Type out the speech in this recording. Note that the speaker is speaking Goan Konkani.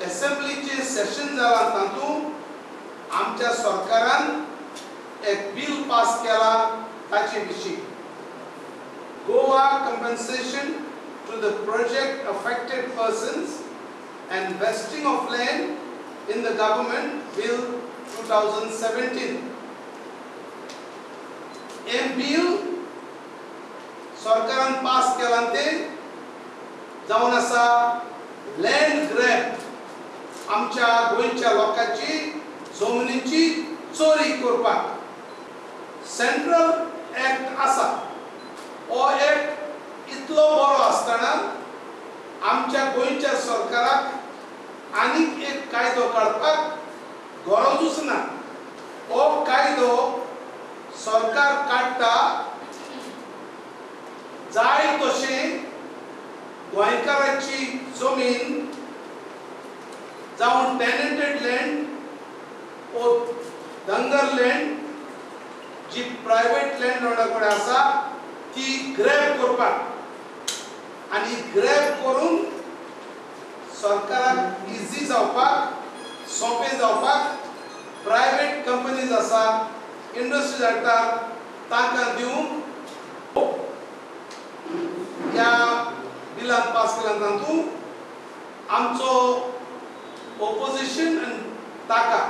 असेंब्लीचे सेशन जाला तातूंत आमच्या सरकारान एक बिल पास केला ताचे विशीं Goa compensation to the project affected persons and vesting of land in the government bill 2017. हें बिल सरकारान पास केलां तें जावन आसा लँड ग्रॅब, आमच्या गोंयच्या लोकांची जमनीची चोरी करपाक. सेंट्रल एक्ट आसा, हो एक्ट इतलो बरो आसतना आमच्या गोंयच्या सरकाराक आनीक एक कायदो काडपाक गरजूच ना. हो कायदो सरकार काडटा जाय तशें गोंयकारांची जमीन जावं टेनंटेड लँड ओ दंगर लँड जी प्रायवेट लँड कडेन आसा ती ग्रॅब करपाक आनी ग्रॅब करून सरकाराक इजी जावपाक, सोंपें जावपाक प्रायवेट कंपनीज आसा, इंडस्ट्रीज हाडटा तांकां दिवंक ह्या बिलान पास केला. तातूंत आमचो ओपोजिशन आनी ताका